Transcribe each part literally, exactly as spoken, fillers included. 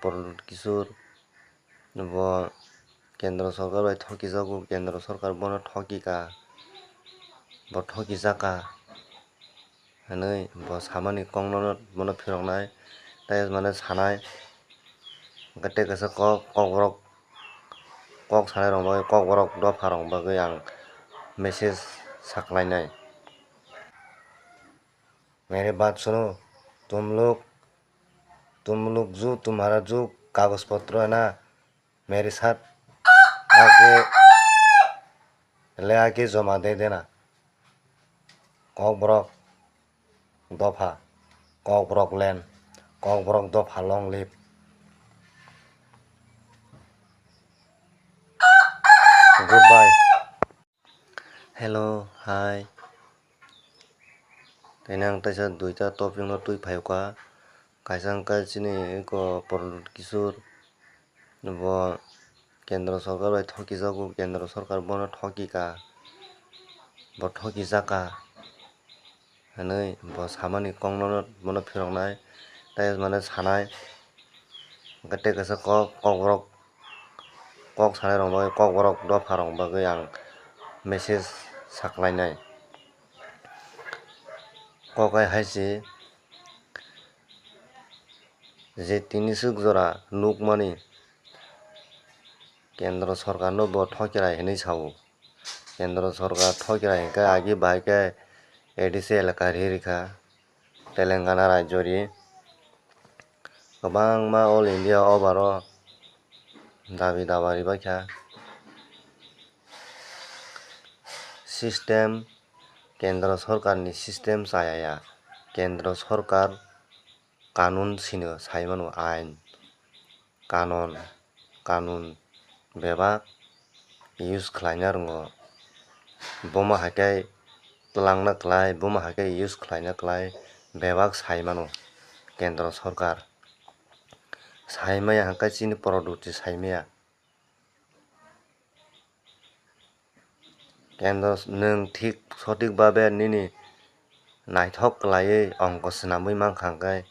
Pradyut Kishore bo kendro sorkar bai thokijago, kendro sorkar bono thokika, bo thokijaka hwnwi bo samani kokno bono phiroknai, tei mane sanai, hwnkhe tei kaisa kok, kokborok, kok sanai rok bai kokborok dopha rok bagwi ang message saklainai. मेरी बात सुनो, तुम लोग, तुम लोग जो तुम्हारा जो कागज पत्र है ना, मेरे साथ आके ले आके जमा दे देना। Kokborok dopha, Kokborok land, Kokborok dopha long live. Goodbye. Hello, hi. Tini ang teisa duita topic no twi phaikha. Kaisa wngkha chini eko Pradyut Kishore bo kendro sorkar bai thokijago, kendro sorkar bono thokika, bo thokijaka hwnwi bo samani kokno bono phiroknai, tei mane sanai, hwnkhe tei kaisa kok, kokborok, kok sanai rok bagwi, kokborok dopha rok bagwi ang message saklainai. Kok hai hai se je tini swk jora nukmani kendro sorkar no bo thokirai hinwi sao. Kendro sorkar thokirai hinkhe agi bahai khe A D C elaka ri rikha, Telangana rajyo ri. Kwbangma all India over o dabi daba ribaikha. System, kendro sorkar ni system chaya ya. Kendro sorkar kanun sino sai mano, ain, kanon, kanun bebak use khlaina rwngo. Bomo hai khe twlangna klai, bomo hai khe use khlaina klai bebak sai mano kendro sorkar. Sai maya hwnkhe chini Pradyut se sai maya. Kendro, nwng thik sothik babe nini naithok kwlaiwi ongko swnamwi mankha hwnkhe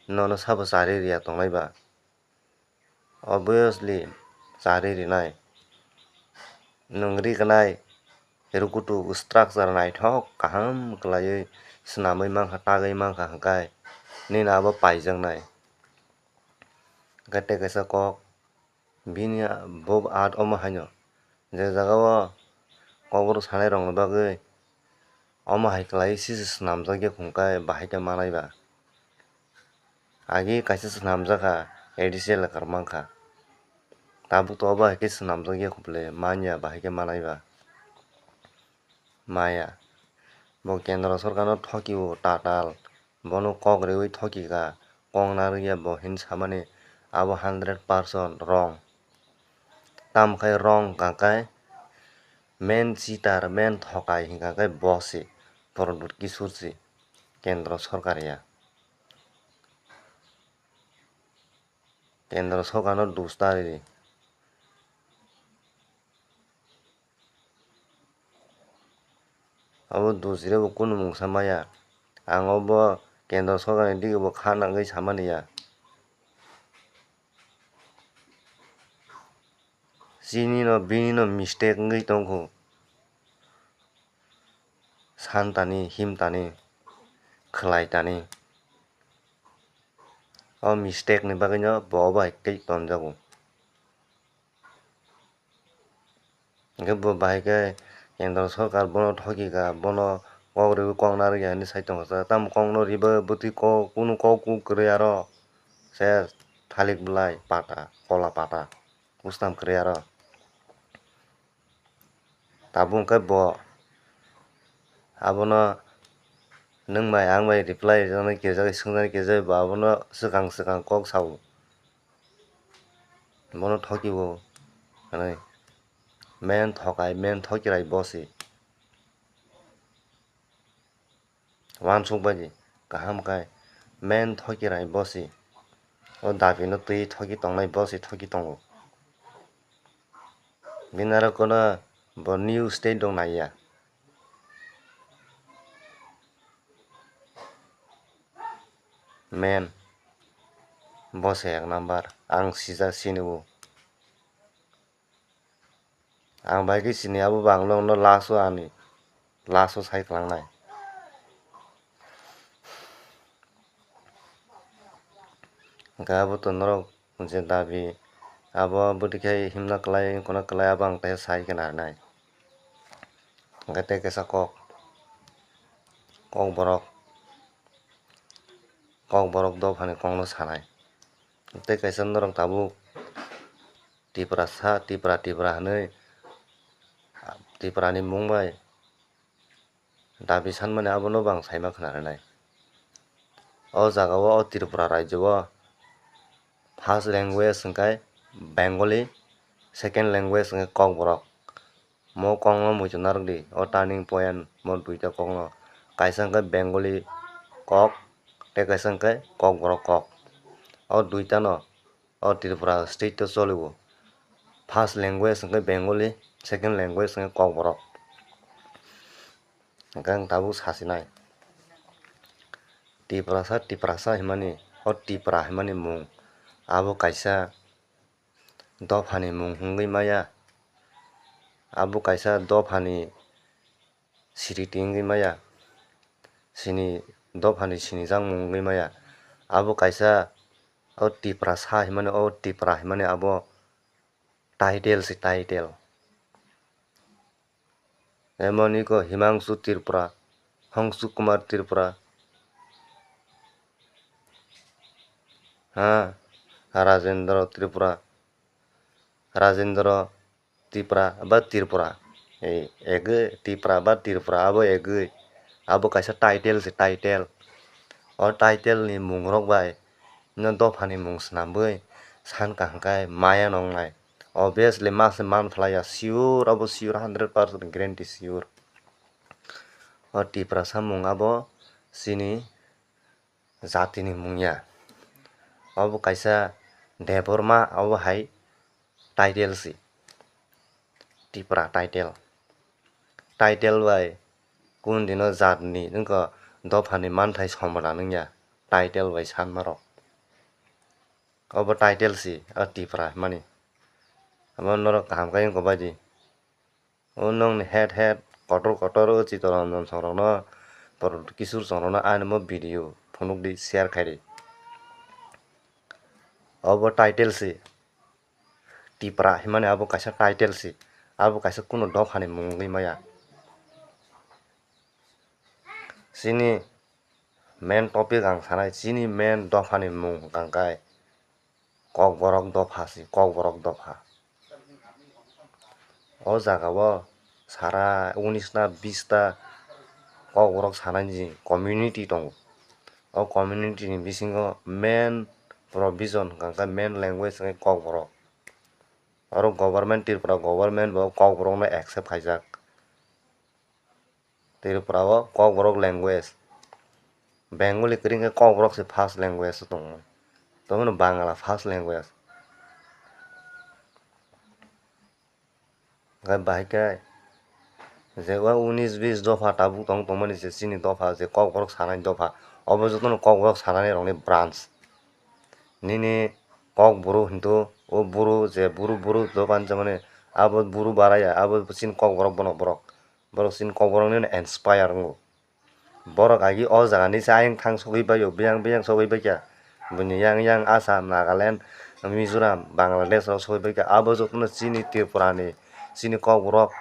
nono sabo charwi riya tongnai ba? Obviously charwi rinai. Nwng rignai rukutu structure naithok kaham kwlaiwi swnamwi mankha, tagwi mankha hwnkhe nini abo paijaknai. Hwnkhe tei kaisa kok, bini bo art omo haino je jaga o kokborok sanai rokni bagwi omo hai kwlai sisi swnamjak ya hwnkhe bahai khe manai ba. Agi kaisa swnamjakha A D C elaka rok mankha, tabuk to obo hai khe swnamjak ya hwnkhe manya bahai khe manai ba. Maya. Bo kendro sorkarno thokio tatal, bono kok riwi thokikha, kok narwkya bo hin samani abo hundred percent wrong. Tamokhe wrong hwnkhe main cheater, main thokai hwnkhe bo se, Pradyut Kishore se, kendro sorkar ya. Kendro sorkarno dos ta ridi. Abo dusirebo kunu mungsa maya. Ang obo kendro sorkarni digi bo kha nangwi samani ya. Chini no bini no mistake wngwi tongkhu. San tani, him tani, khlai tani. O mistake ni bagwi no bo obo hai khe tonjago. Hwnkhe bo bahai khe kendro sorkar bono thokikha, bono kok riwi kok narwkya hinwi sai tongkha. Tamo kokno riba bwtwi kok, kunu kok kuk kwrwi aro se thalik bwlai pata, kola pata, ustam kwrwi aro. Tabuk hwnkhe bo abono nwng bai ang bai reply rijak nai kejagwi swngjak nai kejagwi bo abono swkang swkang kok sao. Bono thokio hwnwi. Main thokai, main thokirai bo se. Uansuk bai di, kaham khai main thokirai bo se. O dabi no twi thoki tongnai bo se thoki tongo. Bini aro kono bo new state rok naiya. Main. Bo se ek number, ang sijak sini o. Ang bai khe sini abo bang nokno last o ani, last o sai kwlangnai. Hwnkhe abo to norok je dabi, abo bwtwi khe himna kwlai, wngkhorna kwlai, abo ang tei sai khe narnai. Hwnkhe tei kaisa kok, kok borok, kok borok dophani kokno sanai. Tei kaisa norok tabuk Tiprasa, Tipra, Tipra hwnwi Tiprani mung bai dabi sanmani abono bo ang saima khna rwnai. O jaga o, o Tripura rajyo o first language hwnkhe Bengali, second language hwnkhe Kokborok. Mo kokno muitu narwkdi, o turning point mo duita kokno. Kaisa hwnkhe Bengali kok, tei kaisa hwnkhe Kokborok kok. O duitano o Tripura state o choli o. First language hwnkhe Bengali, second language hwnkhe Kokborok. Hwnkhe ang tabuk sasinai. Tiprasa, Tiprasa himani, o Tipra himani mung. Abo kaisa dophani mung hwngwi maya. Abo kaisa dophani siriti wngwi maya. Sini dophani sinijakmung wngwi maya. Abo kaisa o Tiprasa himani, o Tipra himani abo title se title. Emoni ko Himangshu Tripura, Hongshu Kumar Tripura, ha, Rajendra Tripura, Rajendra Tipra ba Tripura, ei, egwi Tipra ba Tripura abo egwi, abo kaisa title se title. O title ni mung rok bai no dophani mung swnambwi san kaham khe maya nongnai. Obviously ma se man phlaiya, sure, abo sure, hundred percent guarantee sure. O Tiprasa mung abo chini jatini mung ya. Abo kaisa Debbarma, abo hai title si. Tipra title. Title bai kun dino jatni wngkha dophani manthai sombona wngya title bai sanmarok. Obo title si o Tipra hwnmani. Omo norok kaham khe wngkha baidi. O nokni head head kotor kotor o Chittaranjan songrokno Pradyot Kishore songrokno ani mo video phunukdi share khaidi. Obo title si. Tipra himani abo kaisa title si, abo kaisa kunu dophani mung wngwi maya. Chini main topic ang sanai, chini main dophani mung hwnkha khe Kokborok dopha si, Kokborok dopha. O jaga o sara unis ta bis ta Kokborok sanani community tongo. O community ni bisingo main provision hwnkha khe main language hwnkhe Kokborok. Oro government, Tripura government bo Kokborok no accept khaijak. Tripura o Kokborok language. Bengali kwrwi khe Kokborok se first language o tongo. Tongmani Bangla first language. Hwnkhe bahai khe je o unis bis dopha tabuk tong tongmani je chini dopha je Kokborok sanani dopha, obo jotono Kokborok sanani rokni branch. Nini Kokboro hintu o boro je boro boro dophani jemani abo boro baraya abo chini Kokborok bono borok. Borok chini Kokborok nini inspire wngo. Borok agi o jaga ni se ayang thang sogwi bai o, biyang biyang sogwi bai kha. Buini yang yang Assam, Nagaland, Mizoram, Bangladesh rok sogwi bai kha. Abo jotono chini Tripura ni, chini Kokborok,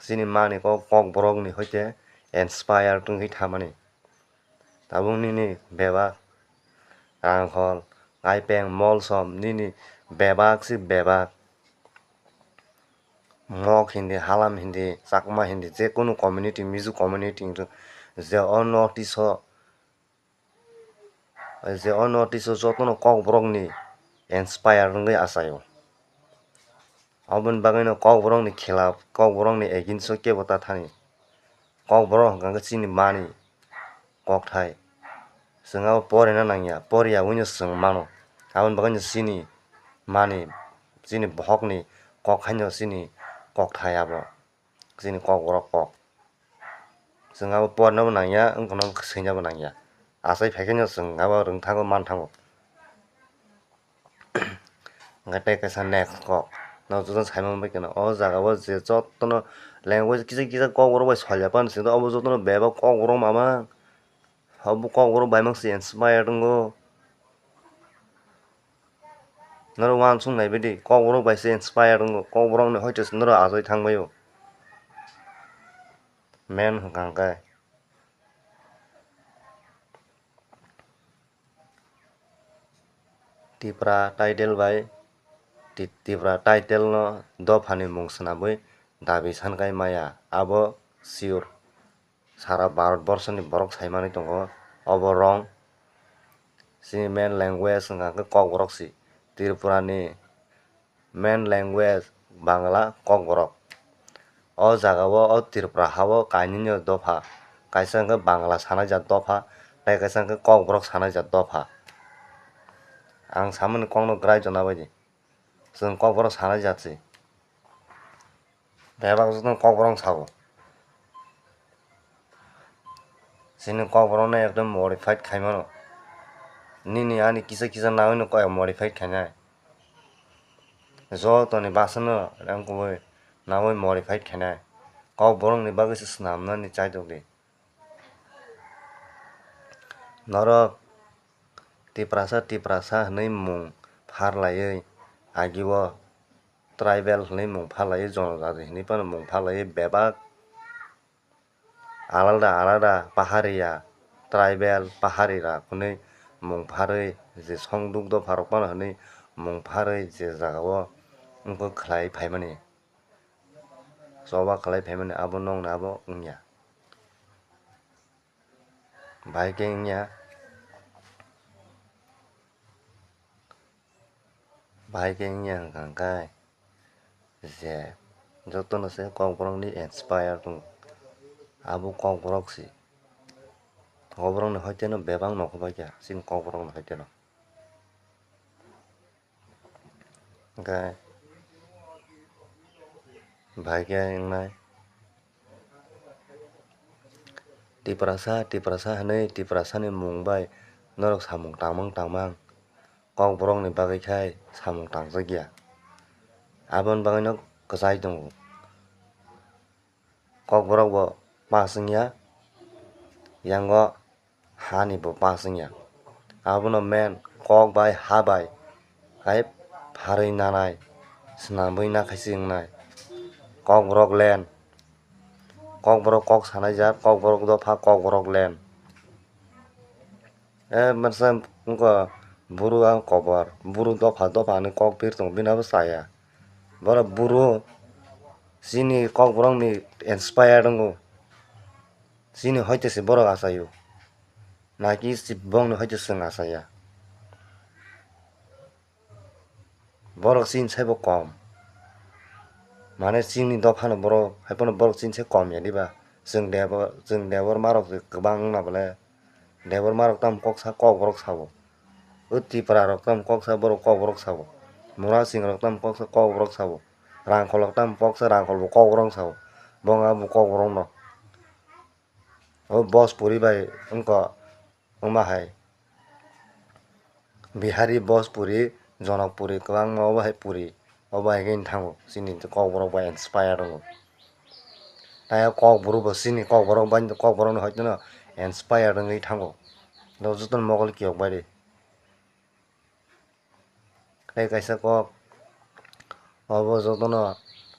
chini mani kok, Kokborok ni hoite inspire tongwi thamani. Tabuk nini bebak rangkhol, kaipeng, molsom, nini bebak se bebak. Mok hindi, Halam hindi, Chakma hindi, je kunu community, Mizo community hinwi je o North East o, je o North East o jotono Kokborok ni inspire wngwi achaio. Aboni bagwino Kokborok ni khilaf, Kokborok ni against o kebo ta thani. Kokborok hwnkha khe chini mani kokthai. Chwng abo porina nangya, poriya wngno chwng mano. Aboni bagwino chini mani, chini bokhokni kok haino chini kokthai abo. Chini Kokborok kok. Chwng abo porina bo nangya, wngkha no swina bo nangya. achai phaikhe no chwng abo rwngthango manthango. Hwnkhe tei kaisa next kok, no joto saimano bai kheno o jaga o je jotono language kisa kisa kokborok bai soilaphano chwngno obo jotono bebak kokborok mamang. Obo kokborok bai mang se inspired wngo. Norok uansuk naibaidi kokborok bai se inspired wngo, kokborokni hoite se norok achai thangbaio. Men hwnkha hwnkhe. Tipra title bai, Ti-, Tipra title no dophani mung swnamwi dabi sankai maya, abo sure. Sara Bharat borsoni borok saimani tongo, obo wrong. Chini main language wngkha khe kokborok si. Tripurani main language Bangla, kokborok. O jaga o, o Tripura ha o kainwino dopha, kaisa hwnkhe Bangla sanai jak dopha, tei kaisa hwnkhe kokborok sanai jak dopha. Ang samani kokno grai jona baidi, chwng kokborok sanai jak se. Bebak jotono kokborok sabo. Chini kokborokno ekdom modified khaimano. Nini ani kisa kisa nawino kok modified khainai. Jotoni basano rang kubui nawi modified khainai. Kokborokni bagwi se swnamnani chaitokdi. Norok Tiprasa, Tiprasa hwnwi mung pharlaiwi, agio tribal hwnwi mung pharlaiwi, jonojati hwnwi phano mung pharlaiwi, bebak alada alada pahariya, tribal pahari rok hwnwi mung pharwi, je songduk dopharok phano hwnwi mung pharwi, je jagao wngkuk khlai phaimani, choba khlai phaimani, abo nokni abo wngya. Bahai khe wngya, bahai khe wngya hwnkha hwnkhe je jotono se kokborokni inspire tongo, abo kokborok se. Kokborokni hoiteno bebak nokho baikha chini kokborokni hoiteno. Hwnkhe bahai khe wngnai Tiprasa, Tiprasa hwnwi Tiprasani mung bai norok samung tangmang tangmang, kokborokni bagwi khai samung tangjakya. Aboni bagwino kwchai tongo. Kokborok bo pass wngya, yango hani bo pass wngya. Abono main kok bai ha bai hai pharwi nanai, swnamwi nakhaisi wngnai. Kokborok land, kokborok kok sanai jak, kokborok dopha, kokborok land. E masa wngkha buru ang kobor, buru dopha dopha hinwi kok pir tongo, bini abo chaya. Borok buru chini kokborokni inspire wngo, chini hoite se borok achaio, naki bongni hoite chwng achaya. Borok chini saibo kom. Mane chini dophano borok, haiphano borok chini sai kom ya diba? Chwng Debor, chwng Debor marok se kwbang wngna bole. Debor marok tamo kok sa kokborok sabo. O Tipra rok tamo kok sa borok kokborok sabo. Murasing rok tamo kok sa kokborok sabo. Rangkhol rok tamo kok sa rangkhol bo kokborok sabo. Bonga bo kokborok no. O Bhojpuri bai wngkha wngma hai. Bihari, Bhojpuri, Jonokpuri kwbangma obo hai puri. Obo hai khe thango chini kokborok bai inspire wngo. Tei o kokborok bo chini kokborok bai, kokborok no hoiteno inspire wngwi thango. Norok jotono mokol kiyok bai di. Tei kaisa kok, obo jotono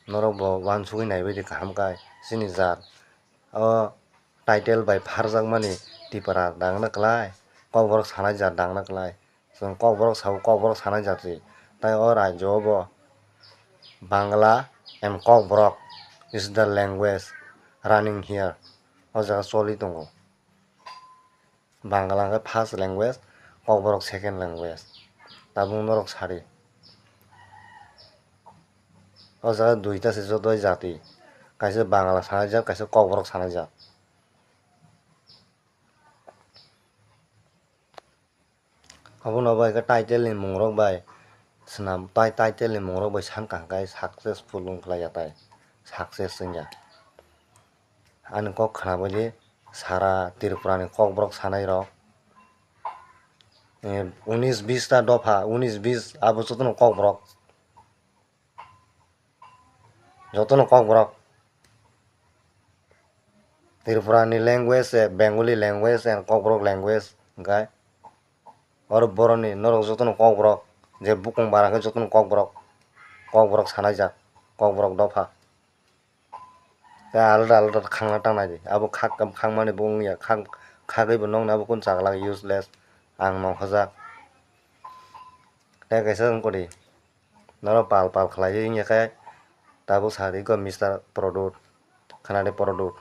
norok bo uansugwi naibaidi kaham khe chini jat. O title bai pharjakmani Tipra dangna kwlai, kokborok sanai jat dangna kwlai. Chwng kokborok sabo, kokborok sanai jat se. Tei o rajyo o bo Bangla and kokborok is the language running here. O jaga choli tongo. Bangla hwnkhe first language, kokborok second language. Tabuk norok sadi. O jaga duita se joto jati. Kaisa Bangla sanai jak, kaisa kokborok sanai jak. Obono bai khe title ni mung rok bai swnam, tai title ni mung rok bai sankha hwnkhe successful wng khlai ya tai, success wng ya. Ani kok khna bai di sara Tripura ni kokborok sanai rok, Eh, unis bis ta dopha, unis bis abo jotono kokborok. Jotono kokborok. Tripura ni language, eh, Bengali language and kokborok language, hwnkhe oro boroni norok jotono kokborok, je bukung bara khe jotono kokborok, kokborok sanai jak, kokborok dopha. Tei alada alada khangna tangnai di. Abo khak, khakmani bo wngya. Khak, khagwi bo nokni abo kunu chagla useless. Ang nongkhojak. Tei kaisa wngkha di. Norok pal pal khlaiwi wngya khe tabuk sa di ko Mister Product. Khna di Product.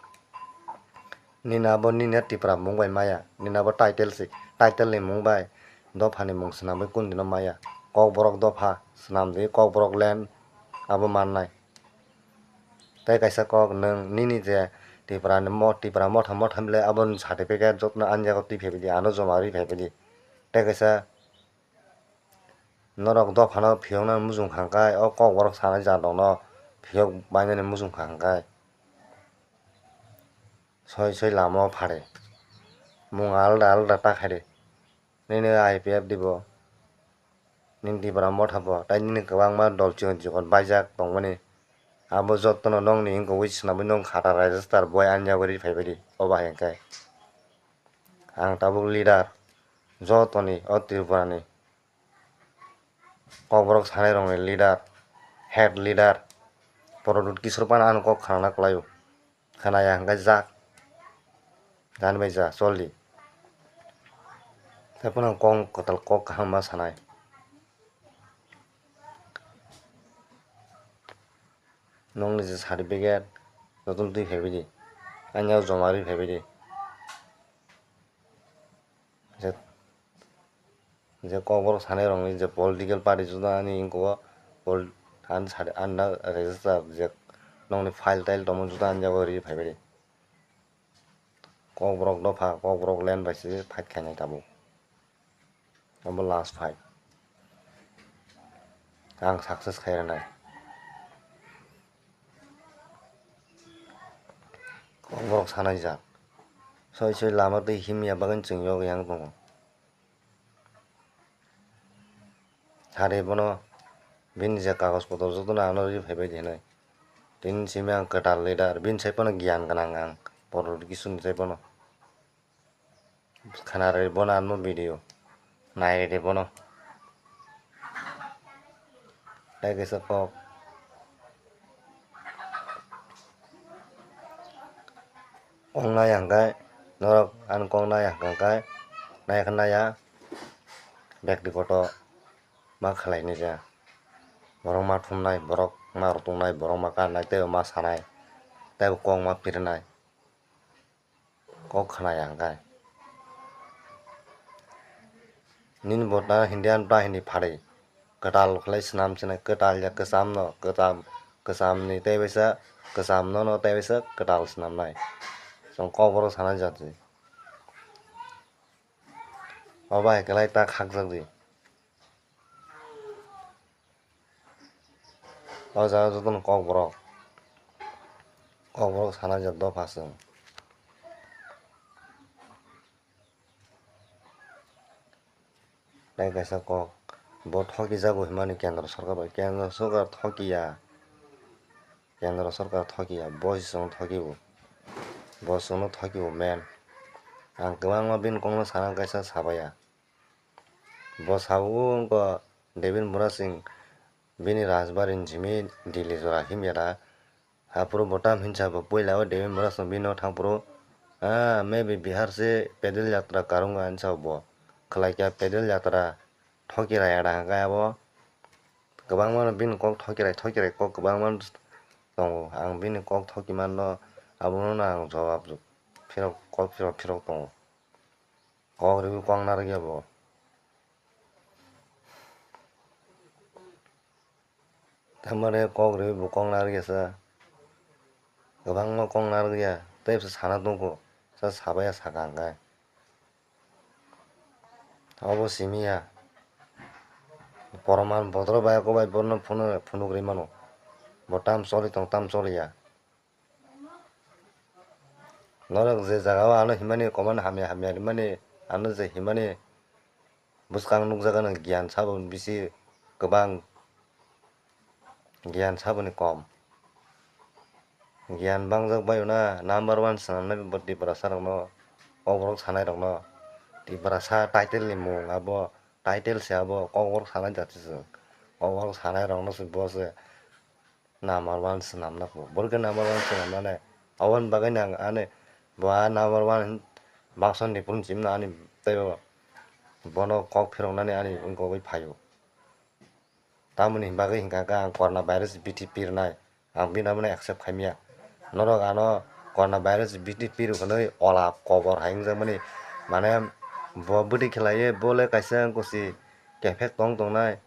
Nini abo nini Tipra mung bai maya. Nini abo title si. Title ni mung bai. Dopha ni mung swnamwi kunu dino maya. Kokborok dopha. Swnam di Kokborok land. Abo mannai. Tei kaisa kok, nwng nini je Tipra ni mo-, Tipra motha motha bwle aboni certificate jotono ani jaga twi phaibai di, ano joma rwi phaibai di. Tei kaisa norok dophano phiyoknani muchung kha hwnkhe, o kokborok sanai jat rokno phiyok bainani muchung kha hwnkhe, soi soi lama o phari mung alada alada ta khai di. Nini I P F D bo, nini Tipra motha bo, tei nini kwbangma dol chikon chikon baijak tongmani. Abo jotono nokni wngkogwi swnamwi nokni khata register boi ani yago ri phaibai di, o bahai hwnkhe. Ang tabuk leader, jotoni o Tripura ni kokborok sanai rokni leader, head leader, Pradyot Kishore phano ano kok khnana kwlaio. Khnaya hwnkhe jak. Jani bai ja, chol di. Tei phano kok kwtal kok kaham ma sanai. Nokni je certificate, jotono twi phaibai di. Ani o joma rwi phaibai di. Je, je kokborok sanai rokni je political party joto ani wngkha o pol-, ani sari, ani register je nokni file tile tongmani joto ani jaga o ri phaibai di. Kokborok dopha, kokborok land bai se fight khainai tabuk. Abo last fight. Ang success khai rwnai. Kokborok sanai jak. Soi soi lama twi himya bagwi chwng yokya wng tongo. Hari bono bini je kagoj potor jotono ano ri phaibai di hinwi. Tini simi ang kwtal leader, bini sai phano giyan gwnang ang, Pradyot Kishoreni sai phano. Khna rw bono ano video, nai rw bono. Tei kaisa kok. Kok nai hwnkhe norok ani kok nai hwnkhe nai khe naiya bektigoto ma khlainai khe borok ma thumnai, borok ma rwtwngnai, borok ma karnai, tei ma sanai, tei kok ma pirinai. Kok khnaya hwnkhe. Nini bo ta hindi ano ta hindi phari. Kwtal khlai swnam swnai, kwtal ya kwcham no, kwcham, kwcham ni tei waisa, kwcham no no tei waisa kwtal swnam nai. Chwng kokborok sana jat se. O bai kwlai ta khakjak di. O jaga jotono kokborok, kokborok sana jak dopha chwng. Tei kaisa kok, bo thokijago hinmani kendro sorkar bai, kendro sorkar thokiya, kendro sorkar thokiya, bo se chwng thokio, bo chwngno thokio men. Ang kwbangma bini kokno sana kaisa sabaiya. Bo sabo wngkha David Murasing bini rajbari ni simi Delhi jora himya da. Aphuru bo tam hinsa bo puila o David Murasing bini o thangphuru, ah, maybe Bihar se pedal yatra karunga hinsa bo. Khlaikha pedal yatra thoki raya da hwnkhe abo kwbangma no bini kok thoki rai, thoki rai kok kwbangma tongo. Ang bini kok thoki manno, abono no ang jawab phirok, kok phirok phirok tongo. Kok riwi kok narwkya bo. Tamare kok riwi bo kok narwkya sa. Kwbangma kok narwkya. Tei bwsa sana tongkho. Sa sabaiya saka hwnkhe. Obo simiya. Poroman bodro bai kok bai bono phunuk, phunuk ri mano. Bo tam choli tong, tam choliya. Norok je jaga o ano himani, komani hamya hamya rimani, ano je himani, Bwskang nukjagano giyan saboni bisi kwbang, giyan saboni kom. Giyan bangjak baio na, number one swnamnai bo Tiprasa rokno, Kokborok sanai rokno. Tiprasa title ni mung abo, title se abo, Kokborok sanai jati se. Kokborok sanai rokno se bo se number one swnamna kho. Borok khe number one swnamnani. Aboni bagwi nang ani bo a number one baksa ni phuru chimno ani teibo bono kok phiroknani ani wngkogwi phaio. Tamoni bagwi hinkha khe ang corona virus bithi pirnai. Ang bini abono accept khaimya. Norok ano corona virus bithi piru hwnwi ola kobor hai wngjakmani. Mane bo bwtwi khlaiwi bo le kaisa wngkha si kephek tong tongnai.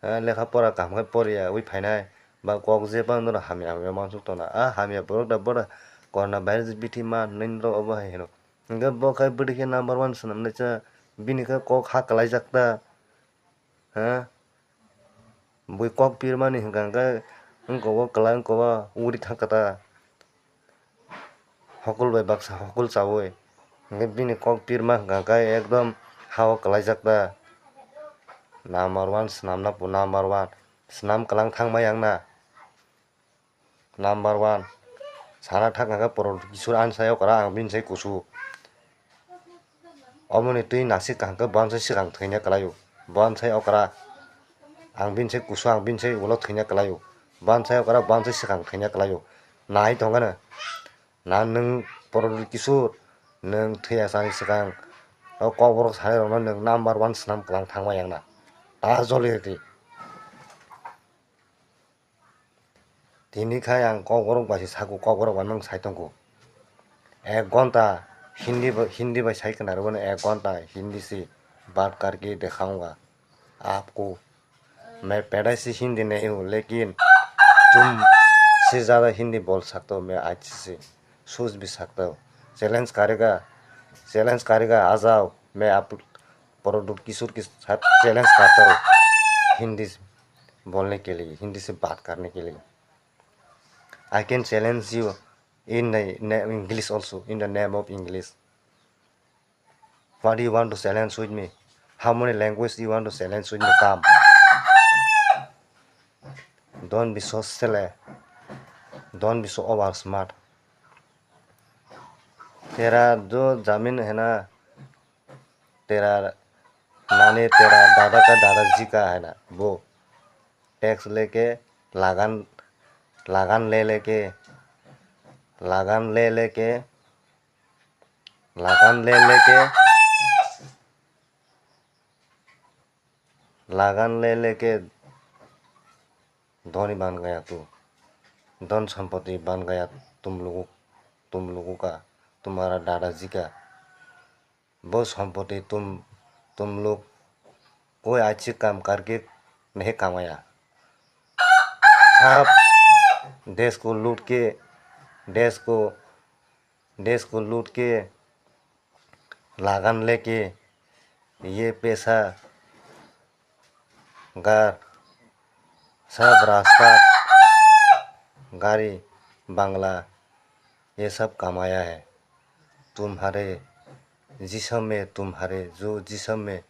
Eh, lekha pora kaham khe poriya wi phainai. Ba kok je bang norok hamya hamya mansuk tongna. A hamya borok da bora corona virus bithi ma hinwi norok obo hai hino. Hingkhe bo khai bwtwi khe number one swnamnai cha. Bini khe kok ha kwlaijak ta. Ha? Bui kok pirmani hwnkha hwnkhe wngkha o kwlai wngkha o uri thangkha ta. Hokol bai baksa hokol chaui. Hwnkhe bini kok pirma hwnkha hwnkhe ekdom ha o kwlaijak ta. Number one swnamna po number one. Swnam kwlang thangmai ang na. Number one. Sana thangkha khe Pradyot Kishore ani sai okra ang bini sai kusu. Omoni twi nasik kaham khe bo ani sai swkang thwina kwlaio. Bo ani sai okra. Ang bini sai kusu, ang bini sai ulo thwina kwlaio. Bo ani sai okra, bo ani sai swkang thwina kwlaio. Nai tongkha no. Na nwng Pradyot Kishore, nwng thwiya sani swkang o kokborok sanai rokno nwng number one swnam kwlang thangmai ang na. Ta joli rwdi. Tini khai ang kokborok bai se sago, kokborok bai mang sai tongo. Ek ghonta Hindi bai, Hindi bai sai khna rwmani, ek ghonta Hindi se baat karke dekhaunga aapko. Main pedai se Hindi nahi hu, lekin tum se zyada Hindi bol sakta hu, main aaj se soch bhi sakta hu. Challenge karega, challenge karega, aa jao, main aap Pradyot Kishore ke saath challenge karta hu Hindi bolne ke liye, Hindi se baat karne ke liye. I can challenge you in the name English also, in the name of English. What do you want to challenge with me? How many language you want to challenge with me? Come. Don't be so silly. Don't be so over smart. Tera jo jamin hai na, tera nani tera dada ka dada ji ka hai na. Bo tax leke lagan, lagan le leke, lagan le leke, lagan le leke, lagan le leke dhoni ban gaya tu, dhon sompoti ban gaya tum lugu, tum lugu ka, tumhara dada ji ka. Bo sompoti tum, tum log koi achhe kam karke nahi kamaya. Sab desh ko loot ke, desh ko, desh ko loot ke lagan leke ye pesa घर, सब रास्ता, गाड़ी, बंगला, ये सब कमाया है। तुम्हारे जिस्म में, तुम्हारे जो जिस्म में,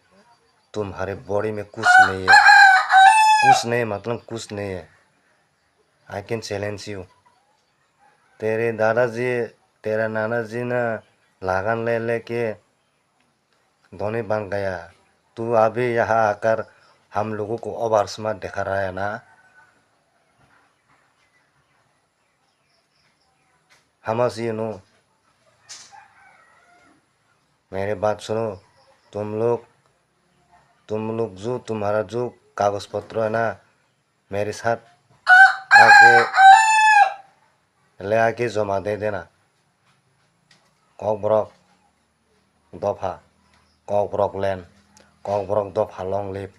तुम्हारे बॉडी में कुछ नहीं है। कुछ नहीं मतलब कुछ नहीं है। I can challenge you। तेरे दादाजी, तेरा नानाजी ना लगान ले लेके धनी बन गया। तू अभी यहाँ आकर हम लोगों को ओवर स्मार्ट दिखा रहा है ना? समझ यू नो? मेरी बात सुनो, तुम लोग, तुम लोग जो तुम्हारा जो कागज पत्र है ना, मेरे साथ आके ले आके जमा दे देना। Kokborok dopha, Kokborok land, Kokborok dopha long live,